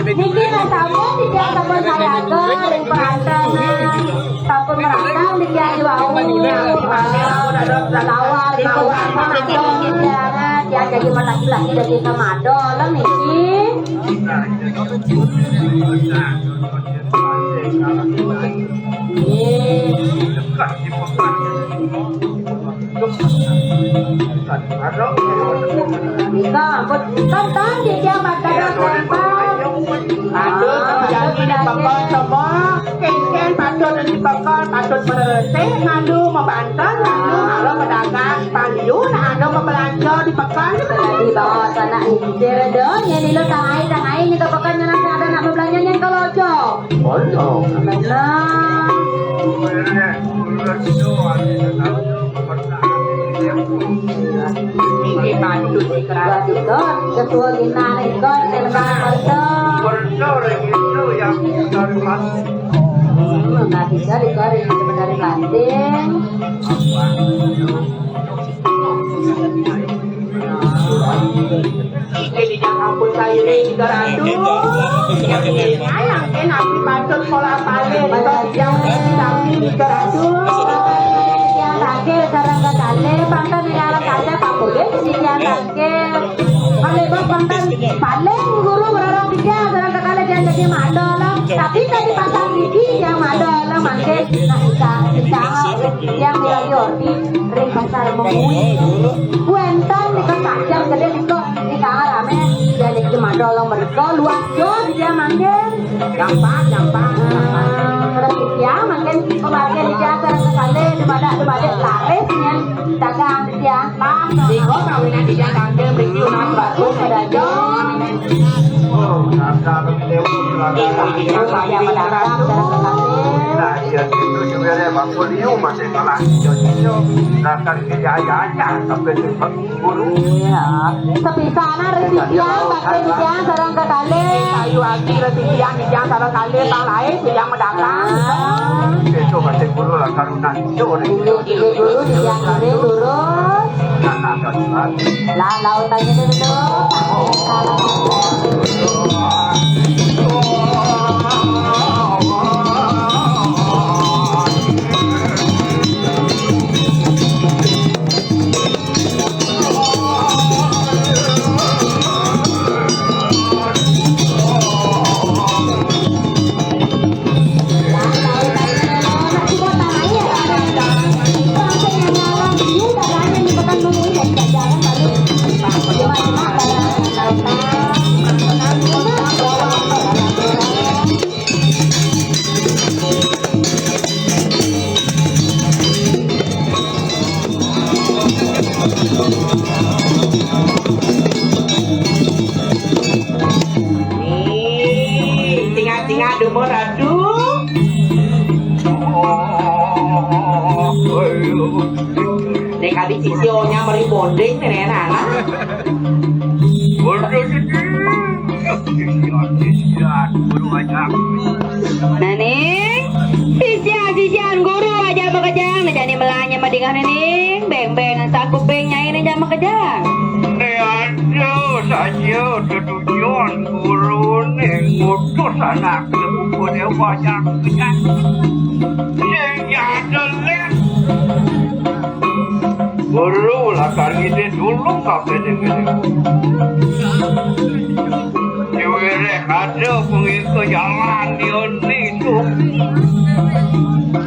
Niki nah sampun titiang sampun sayaga ring perantauan. Sampun merantau titiang di wau. Lawar, lawar, lawar, titiang. Titiang jadi mata laki-laki jadi kemado lah niki. Nika, ampun, tonton, titiang mata laki-laki. Aduh, jadi di pekon semua. Kéngkén patut di pekon, patut meresik, ngadu, mabanten, ngadu, ngadu, pedagang, panjun, ngadu, mabelanja di pekon. Jadi bawa sana, injil dong, nyén ilo tangai, tangai, nyén ka pekon, nyén ada nak mabelanja, nyén ka loco. Benar. Inggih patut dikerabat. Dua tiga, ketua gina nih, kok, telepon perso. Perso, itu yang dari mana? Hmm, nah, bisa dikari dari Banting. Inggih, titiang ampun sairing tiga ratus. Ayang ké napi patut pola palih, titiang sami tiga ratus. Titiang tangkil sareng kekalih, pantun ring alas kaca, pamulih titiang tangkil. Kalih bab pantun paling guru ngrorong titiang sareng kekalih, titiang dadi madol. Tapi tadi pasang gigi titiang madol, mangkin nah, titiang, titiang yang ring pasar Mengwi. Wénten nika sajan gedé nika, nika ramé. Jadi jemadol mrika luas jos dia mangkin. Gampang, gampang, gampang. Terus dia mangkin pamargin dia sareng kekalih, dumadak, dumadak laris nyén dagang dia. Pas, nika kawinan dia tangkil mriki unawi bagus padagang. Oh, dasar dewa. Nah, iya, itu juga deh, Bang Polio masih kalah hijau-hijau. Dasar gaya aja, sampai guru. Iya. Sepisanan rezeki yang pakai hujan sareng kekalih. Kayu ati rezeki yang hujan sareng kalih, tak lain yang mendatang. Ah. Itu masih guru lah, karunan itu. Ini, ini guru, yang ini guru. Lah, lautan itu betul. Tadi sisyonya meri bonding nih, nenek anak. Waduh, sisian, sisian, guru aja. Nah, ning, sisian, sisian guru aja makejang. Nah, jani melanya madingeh nih, ning. Beng-beng sakuping nyai nih jang makejang. Nih, aduh, saja tetujon guru nih ngutus anak buku dia banyak. Sing jadel, nih. Guru lakar ngidih dulu kabeh dene. Diwireh ada pengikut jalan dioni itu.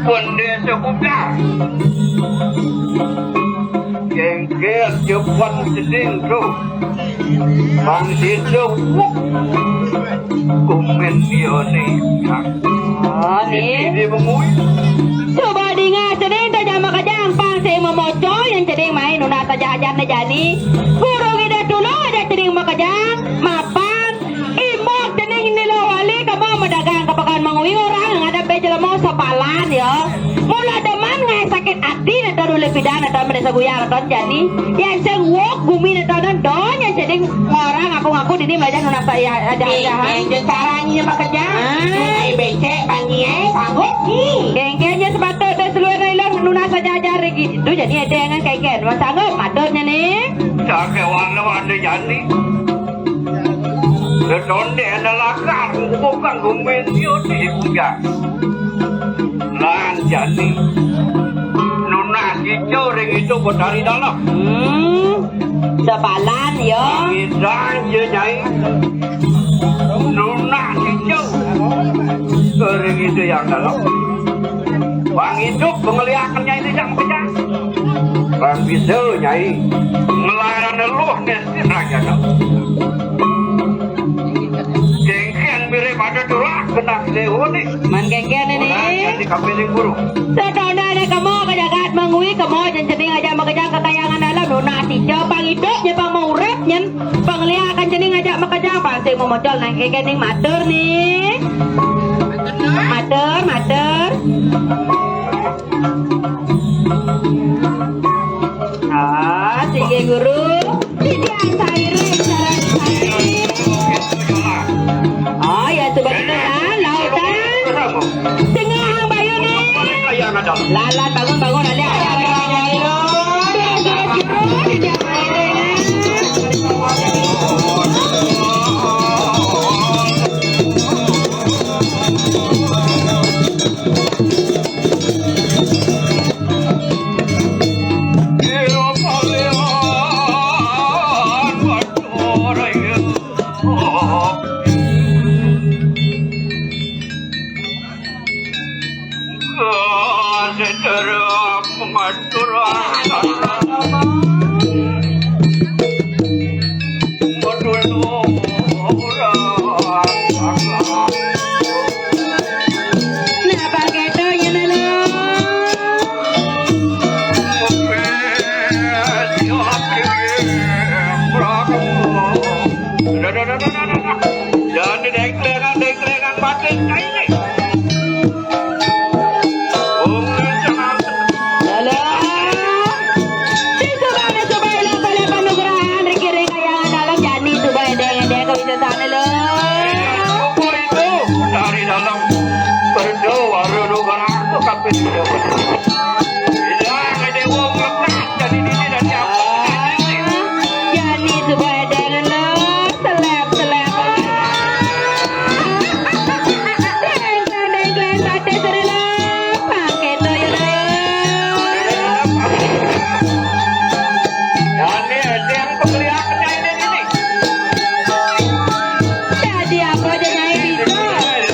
Pun dia sekudar. Jengkel jepan seding tu. Bang Situ. Kumen dioni. Oh, nih. Ini bengui. Coba dingeh cening to jama kejang pang sing memocol yang cening main nunas saja ajar ne jani. Guru ngidih dulu aja cening makejang, mapan, imok cening nilo wali kamu medagang ke pekan mengui orang ngadep be jelema sepalan ya. Mula demen ngai sakit ati ne to dulu pidan ne to mede sebuyar ne to jani. Yang sing wok gumi ne to don yang cening orang ngaku-ngaku dini belajar nunas saja ajar. Yang caranya makejang. Ah. Becek, panji, eh, sanggup, nih. Kengkengnya sepatut dan seluruh nailah nunas saja ajar lagi. Itu jadi ada yang kengkeng. Mas sanggup, patutnya nih. Cake warna-warni jani. Letonde anda lakar, bukan gumen dia di puja. Lan jani. Nunas ijo ring itu betari dalam. Hmm. Sepalan, ya. Ngidang, ya, Nyai. Nunas ijo. Ring itu yang dalam. Bang hidup pengeliakannya ini yang pecah. Bang bisa, Nyai. Ngelaran luh nestin raja. Kengkeng mirip ada tulah kena dewa nih. Man kengkeng ini. Jadi kapiling burung. Sedona ada kemo ke jagat mengui kemo jen cening aja makejang kekayangan dalam nunas ijo pang hidup je pang mau urip nyen. Pang lia akan cening aja makejang pang sing memocol nang kengkeng ning matur nih. Matur, matur. Ah, sige guru. Titiang sairing, sareng sairing. Oh, ya, coba kita kan, lautan. Tengah hang bayu nih. Lalat, bangun, bangun, ada, ada, ada, ada. Titiang sairing. Jangan didengklengan, dengklengan batin kayak ini. Halo. Sing suba, sing suba, ilang balik panugrahan, riki ring kayangan dalam jani, suba edeng-edeng kawisésané, lho. Syukur itu dari dalam berdoa, doa, doa, kabéh. Ilang ada wong lekas jadi diri dari apa? Jani suba edeng, lho. Seleb, seleb. Dengklen, dengklen, batis rela. Pakai toyo, toyo. Dani, deng, pengeliakannya ini, ini. Jadi apa aja nyai bisa?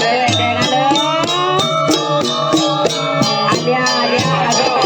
Deng, deng, aduh. Adia, adia, aduh.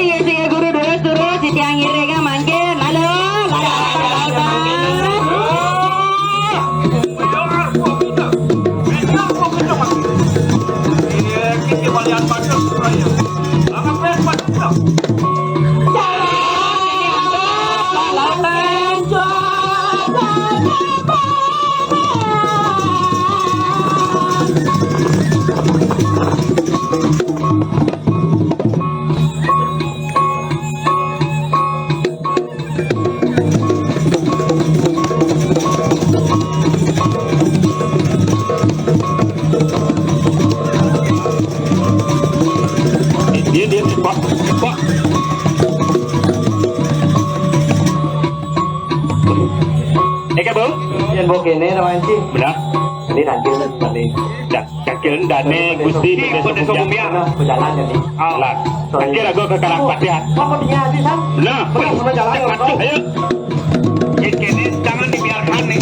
Iya, iya, guru, durus, durus, titiang ngiring mangkin. Halo, halo, halo, halo. Dia, dia, cepat, cepat. Eka, Bang? Yang bawa kene, Rawanci. Benar. Ini nanti, nanti. Dah. Kakil dane Gusti Bendesa Bendesa Bumbiar. Bumbiar. Nah, berjalan jadi. Ah, lah. Sorry. Kakil aku ke Karang Patihan. Kamu punya hati, Sam? Nah, benar, sudah jalan, cek ya, patuh, Bang. Ayo. Jadi kene jangan dibiarkan nih.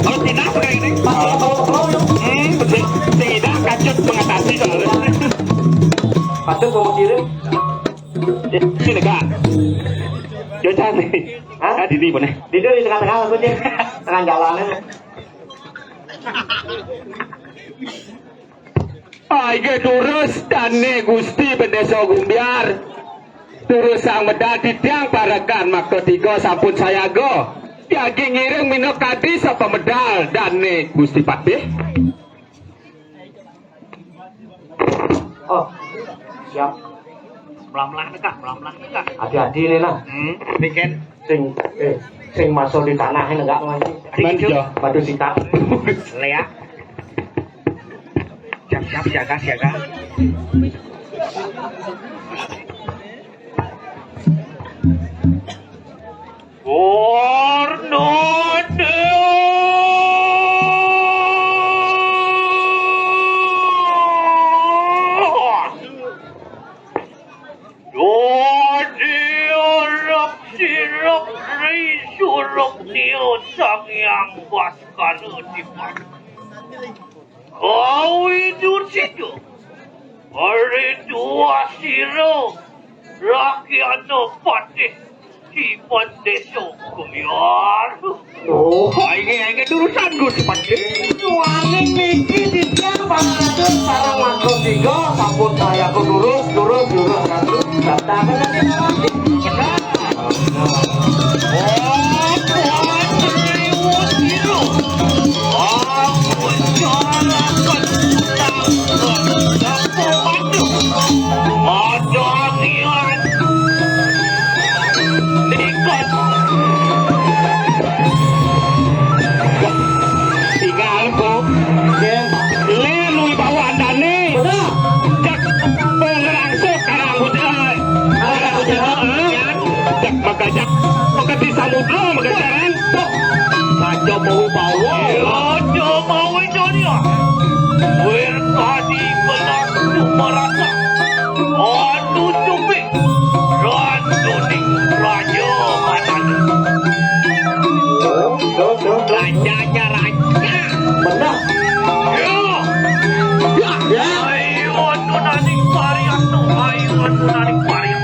Kalau tidak kayak ini. Pas kalau, kalau, kalau, yuk. Hmm, betul. Tidak kacut mengatasi soalnya. Patut mau kirim. Eh, sini, Kak. Yo, cantik. Hah? Nah, di sini, boleh. Di sini, di tengah-tengah, aku nih. Tengah jalannya. Aige durus dane Gusti Bendesa Gumbiar. Durus sang medal titiang parekan makta tiga sampun sayaga. Diagi ngiring minakadi sapamedal dane Gusti Patih. Oh, siap. Melamlah tekak, melamlah tekak. Hati-hati nih, nah. Hmm, ini kan. Sing, eh, sing masuk di tanah ini enggak, Mas? Batu sita. Lea. Siap-siap, siaga, siaga. Warna Dadi arep sirep ri surep nia Sang Hyang Baskara Dipa. Awi dursida, ari dua sira, rakyana patih Sipat desa Kumiar. Oh, ini, ini urusan Gus Pati. Waning niki titiang pamatur sareng mangko tiga, sampun sayaga durus, durus, durus, ratu. Daftar lagi. Benar. Oh, Tuhan, terliwat hidup. Aku jalan ke utang. Aku padu. Gajah makadi samudra magajaran. Raja mawi bawa. Raja mawi jaya. Wirtadi belaku marasa. Anu cupi. Rantuning raja manana. Tuh, tuh, tuh. Rajanya raja. Benar. Ya. Ya, ya. Ayo, anu naning parian tuh. Ayo, anu naning parian.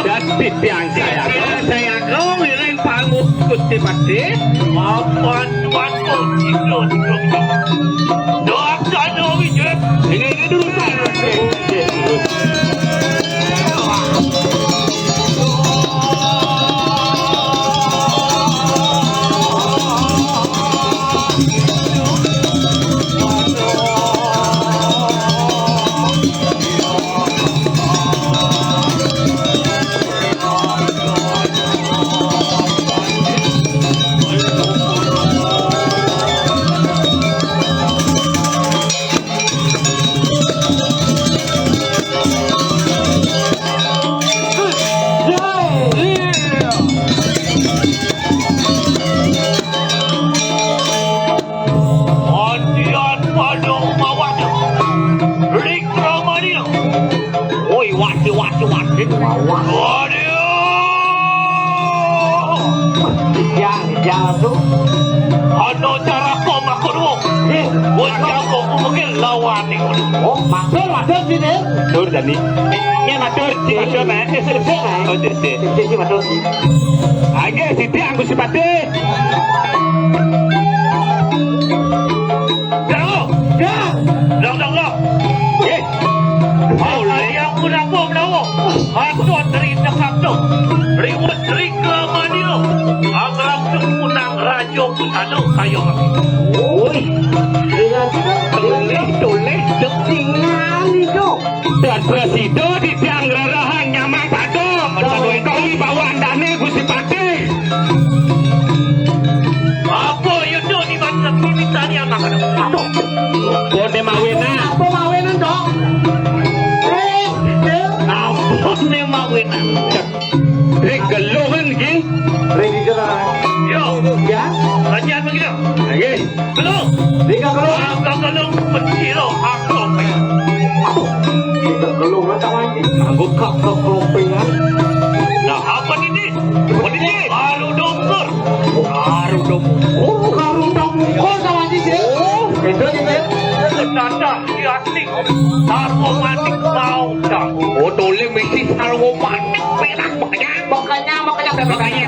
Dan titiang saya. Saya kau ngiring panggung Gusti Patih. Mapan tuan kau tidur, tidur, tidur. Doakan, Wijaya. Ini, ini dulu, Pak. Andian pada umawanya. Rikramania. Woi, wadi, wadi, wadi. Waduh. Ijang, ijang tuh. Ano cara kau makan wong? Eh, woi, jago ku mungkin lawan nih. Oh, matur, matur sini. Tur, Dani. Ini matur, Ci. Matur, Nek. Eh, sini, sini, Nek. Oh, sini, sini. Sini, sini, matur, sini. Ayo, sini, aku sipati. Dong, dong, dong, dong. Eh. Mau layang pun aku menawa. Aku teri dekat tu. Riwet rik lamani lo. Agram tu punang rajo pun ada kayo. Oi. Tulih, tulih, dek tingali tu. Dan presido di tiang rarahan nyamang pada. Kau bawa andane Gusti Patih. Apa yudo di mana kita ni anak ada? Apa? Apa ni mawinan? Apa mawinan, Dok? Eh, eh. Apa ni mawinan? Rik gelungan, Ki. Rik gelungan. Yo. Ya. Kajian begitu. Lagi. Belum. Rik gelungan. Angka gelung benciro aku. Apa? Rik gelungan, kawan. Anggo kak kekelopingan. Nah, apa ni? Baru dongker. Baru dongker. Baru dongker sama aja, Cil. Oh. Itu aja, Cil. Tata diasik. Sarwo manik mau dah. Oh, tole mesti sarwo manik perak makanya. Makanya,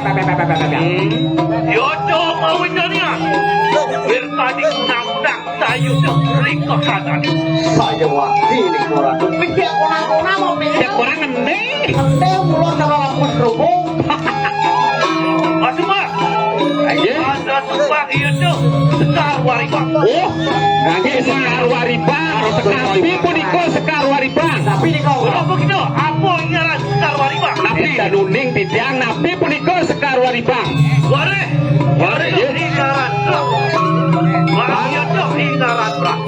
makanya, makanya. Hmm. Yo, coba wicarian. Biar tadi undang-undang. Sayuda ring kahanan. Saya wati ning Ratu. Wis dia kona-kona mau pilih. Dia kurang ngendé. Ngendé mulo cara lampun kerubung. Mas Umar. Ayo. Ada sumpah iya tuh. Sekar Waribang. Oh, nggih Sekar Waribang. Tapi punika Sekar Waribang. Tapi nika ora. Apa kita? Apa ngaran Sekar Waribang? Tapi danuning titiang napi punika Sekar Waribang. Wareh. Wareh, nggih. Ingaran Brah. Wareh, ingaran Brah.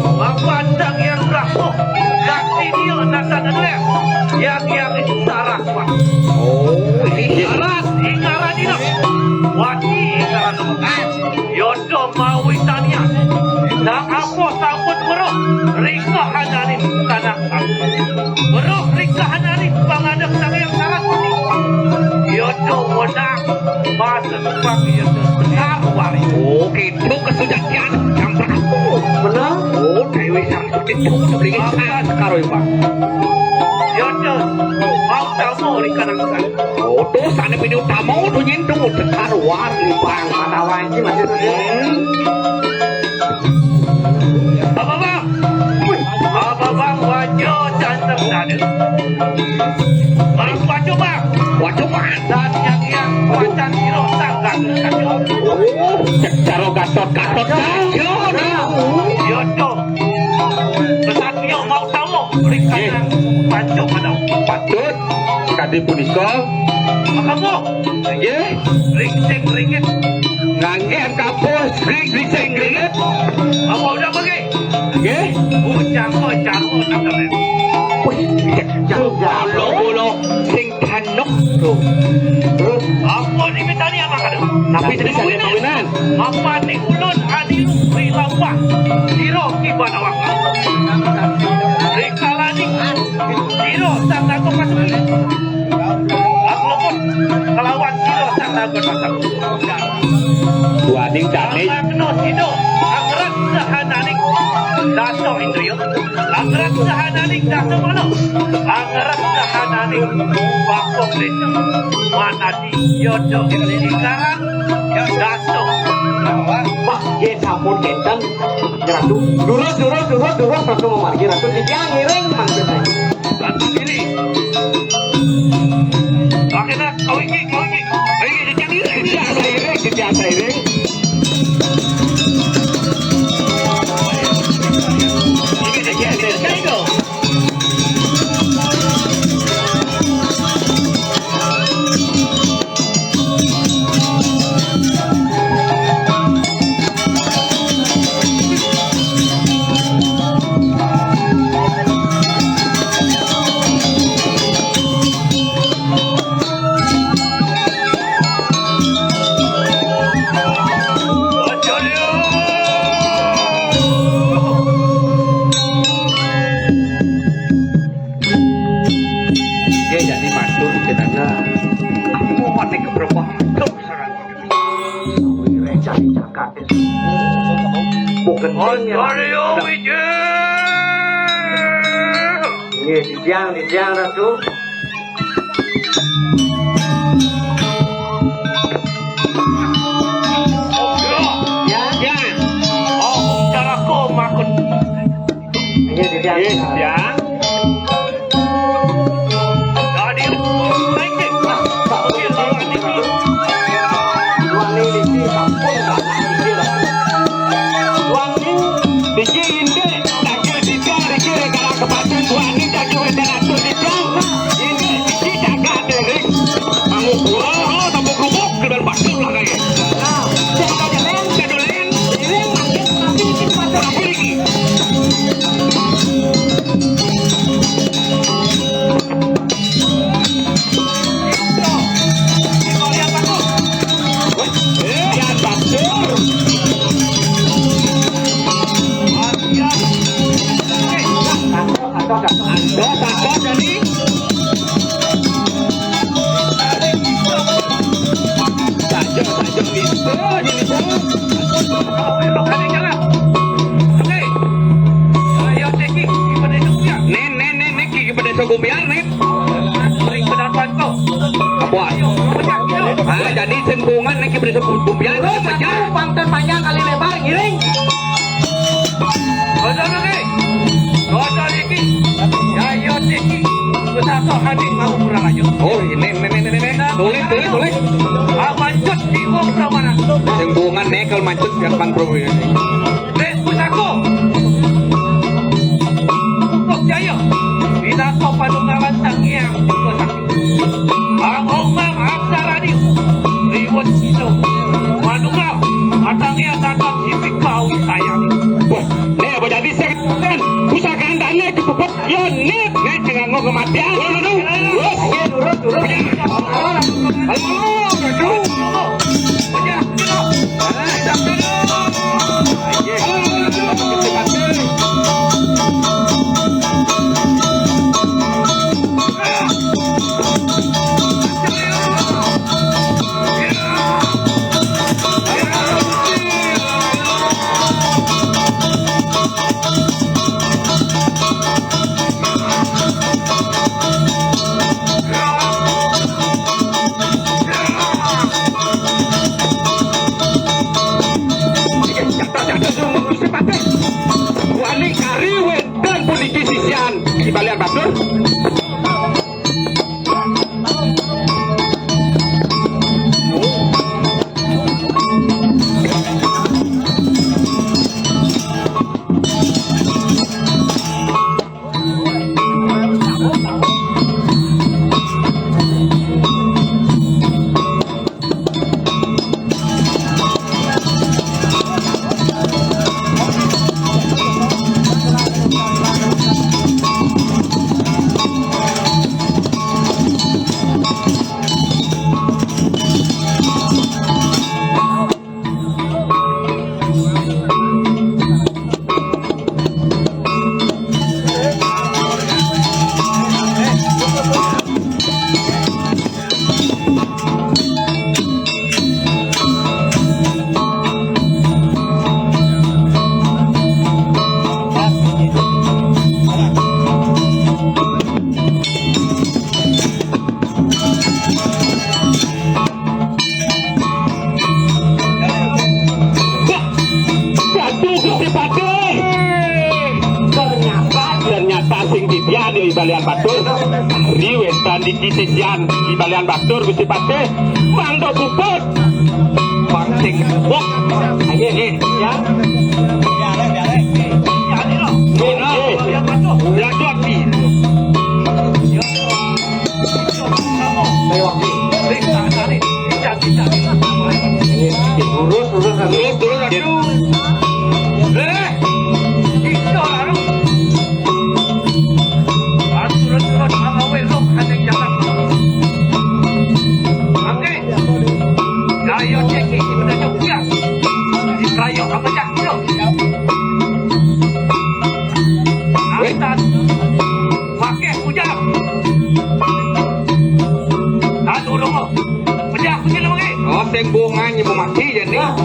Bapak Sang Hyang Brahma. Sakti dia nasa ngeler. Yang, yang itu Saraswati. Oh, iya. Saras, ingaran ina. Wati, ingaran ina. Yodo mawi tanian. Nah, apa sampun weruh? Ring kahananing kanak Weruh ring kahananing pangadeg Sang Hyang Saraswati. Yodo wenang masa sumpah iya Sekar Waribang. Oh, gitu kesujatian Sang Prabu. Bener? Oh, Dewi Saraswati itu beli Sekar Waribang. Yodo mau tamu ring kanak. Oh, tuh sana pini utama tuh nyentuh Sekar Waribang. Mata wanci masih tuh. Apa, Bang? Apa, Bang? Wajo janten dada. Bang, wajo, Bang. Wajo, Bang. Dan yang, yang wacan siro tangga. Oh, caro Gatot, Gatot, Gatot. Yo, tuh. Kesatria mau tahu. Ring kanan. Panco pada. Patut. Kadi punika. Apa, Bu? Nggih. Ring sing ringit. Nganggé kampus, ring, ring, sing ringit. Apa udah pergi? Nggih. Bujang kok jago tak keren. Wih, jago. Kula, kula sing danuk to. Pitani apa kada? Tapi jadi saya kawinan. Apa ni ulun adi ri lampah. Siro kiban awak. Rikalaning. Siro sang nato pasuki. Aku leput. Kelawan siro sang nato pasuki. Tuaning tani. Angrat no sido. Angrat sahananing. Dato indrio. Angrat sahananing. Dato malu. Angrat sahananing. Bakok desa. Mana Yodo, lingkaran, ya, daso. Wah, ye sampun enten, Ratu. Durus, durus, durus, durus, Ratu mamargi, Ratu. Titiang ngiring, mangkin. Ratu diri. Oke, nah, kau iki, kau iki. Kau iki, titiang ngiring. Titiang sairing, titiang sairing. Iki, iki, iki, iki. Oke, jadi matur jenengan. Aku mau nih keberapa? Cari jagat. Bukan. Ontario Wijaya. Nggih, titiang, titiang, Ratu. Ya, ya. Oh, cara kau makut. Iya, di tiang. Iya, di tiang. Jadi, baik deh. Oke, lawan itu. Wani niki sampun kalah niki lah. Wani niki indik, daging tiga niki, kalau kepaten wani daging weten atur tiga. Indik niki jaga dering. Kamu gua, oh, kamu kerupuk, kemudian bakso lah kayak. Nah, jaga dering, jaga dering. Dering, makin, makin, makin, makin. Nen, nen, nen, nen, kiki pada sagumiar, nen. Apa? Ah, jadi sing bungan nen kiki pada sagumiar, pecah. Pantan panjang kali lebar, giring. Kotor lagi. Kotor lagi. Ya, ya, lagi. Besar tuh hati mau kurang aja. Oh, ini, ini, ini, ini. Tulis, tulis, tulis. Ah, mancut di wong mana? Sing bungan nen kalau mancut, gampang, bro, ya. Res pusako. Pupuk jaya. Pinaka panunggalan Sang Hyang Buddha Sakti. Ang Ong Mang Aksara Diu. Riwet Sino. Manunggal. Atangnya datang di Pikau sayang. Wah, nih apa jadi sing pusaka andane kepupuk. Yo, nit, nit, nganggo kematian. Lurus, lurus. Lurus, lurus. Halo, halo. Di wétan di Kisijan, di Balian Batur, Gusti Patih, mangda puput. Pancing buk. Ayo, nih, ya. Nih, nih. Ya, tuh, Ki. Lurus, lurus, lurus, lurus. Eh, itu, anu. Aturan-aturan pangawé lo kadén jalan. Mangké. Gaya cék iki bener jogja. Dikroyok apa jak lo? Atas. Pakai ujang. Aduh, dong. Pejah, pejah, dong, eh. Oh, sing bunga nyemumaki jadi. Aduh.